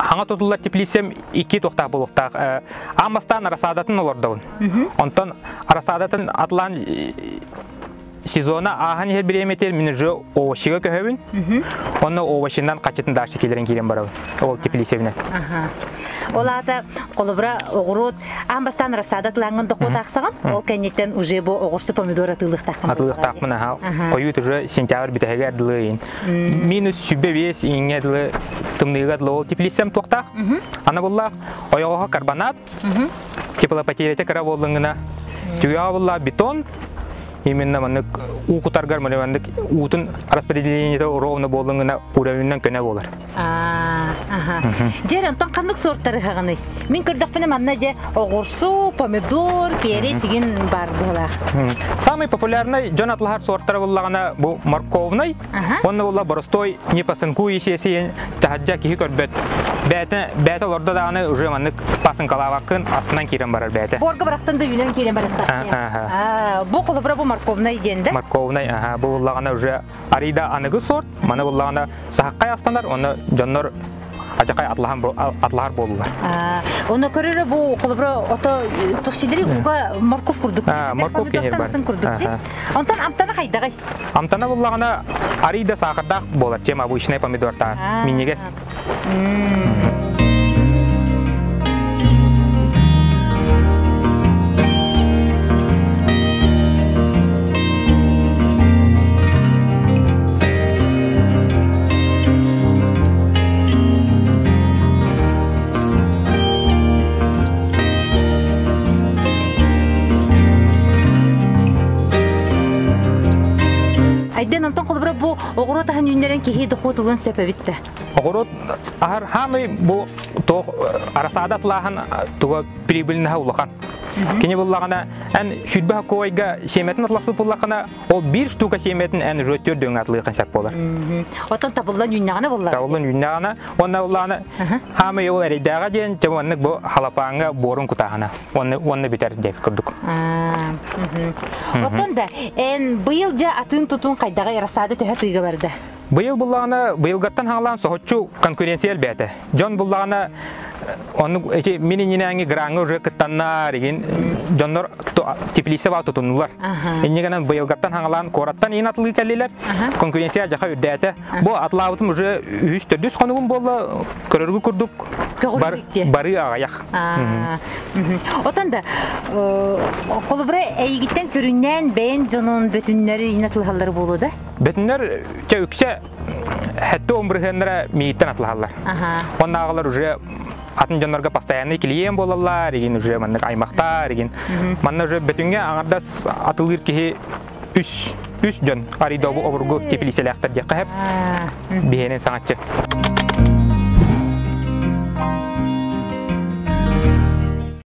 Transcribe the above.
Хаҥа тутуллар теплицам икки туохтаах буолуохтаах. Аан бастаан рассадатын олордобун. Онтон рассадатын атлаан сезона ааһан иһэр бириэмэтигэр мин уже овощига көһөбүн. Онно овощинан хачытын даача киллэрэн киирэн барабын. Ол теплицэбинэн. Ол аата холобура оҕуруот аан бастаан рассада тылаҥҥын дохуот аахсаҕын, ол кэнниттэн уже бу оҕурсу помидор атыылыахтааххын. Атыылыахтаахпын аха. Хойут уже сентябрь бүтэһигэр дылы ыйын. Минус 25 иҥҥэ дылы тымныыга дылы ол теплицэм туохтаах. Ана буллаах ойоҕоһо карбонат, теплопотерята кыра буоллуҥҥына түгэҕэ буллаах бетон, именно маннык уу кутаргар маннык уутун распределениета ровно буоллуҥҥына уровенынан көнө буолар. Дьэ, онтон ханнык сорттары ыһаҕыный? Мин көрдөхпүнэ манна дьэ оҕурсу, помидор, перец игин баар быһылаах. Самый популярный дьон атлаһар сортара буллаҕына бу морковный, уонна була боростой не пасынкующийся таһырдьа киһи көрбөт. Бээтэ бээтэ олордо даҕаны уже маннык пасынкалаабаккын астынан киирэн барар бээтэ. Буорга бырахтан да үүнэн киирэн барыахтаах. Бу холобура бу морковный диэн да? Морковный, аха, бу буллаҕына уже арыйда аныгы сорт, маны буллаҕына сахаккай астанар, онно дьоннор адьакай атлаһан атлаһар буоллулар. Оны көрөрө бу холобура ото тохсидери уга морковь курдук. Морковь кенер бар. Курдук. Онтон амтана хайдагай? Амтана буллаҕына арыйда саахардаах буолар, чем обычный помидортаар. Минньигэс. Айден онтон холобура бу оҕуруот аһын үүннэрэн киһи дохуот ылын сөп эбит да. Оҕуруот аһар хаамый бу туох арасаада атлааһын туга прибыльнаһа улахан. Кини буллаҕына эн сүрбэ хоккойга сиэмэтин атласпыт буллахына ол биир штука сиэмэтин эн уже төрдүҥ атлыахын сөп буолар. Оттон табыллан үүннэҕинэ буллар. Табыллан үүннэҕинэ уонна буллаҕына хаамый ол эрэйдээҕэ диэн дьэ маннык бу халапааҥҥа буорун кутааһына уонна уонна бүтэр диэбит курдук. Оттон да эн быйыл дьэ атын тутун хайдаҕай рассада төһө тыыга барда? Быйыл буллаҕына, быйылгаттан хаалаан соһуччу конкуренция элбээтэ. Дьон буллаҕына, оннук эти мин иннинээҥи граҥҥа уже кыттаннар, игин дьоннор теплица баа тутуннулар. Иннигэнэн быйылгаттан хаҥалаан куораттан иин атылыы кэллилэр. Конкуренция дьаха үрдээтэ. Бу атлаабытым уже үһүс төрдүс хонугум буолла, көрөргү курдук бар, барыы аҕыйах. Отон да, холобура эйигиттэн сүрүннээн бэйэн дьонун бөтүннэри иин атылыһаллар буолуо да? Бөтүннэр чэ үксэ хэтти он бырыһыаннара мииттэн атылаһаллар. Оннааҕылар уже атын дьоннорго постоянный клиент буолаллар, игин уже маннык аймахтар, игин. Манна уже бөтүҥҥэ аҥардас атылыыр киһи үс үс дьон арыйда обургу теплиселээхтэр диэххэ сөп. Биһиэнин саҥаччы.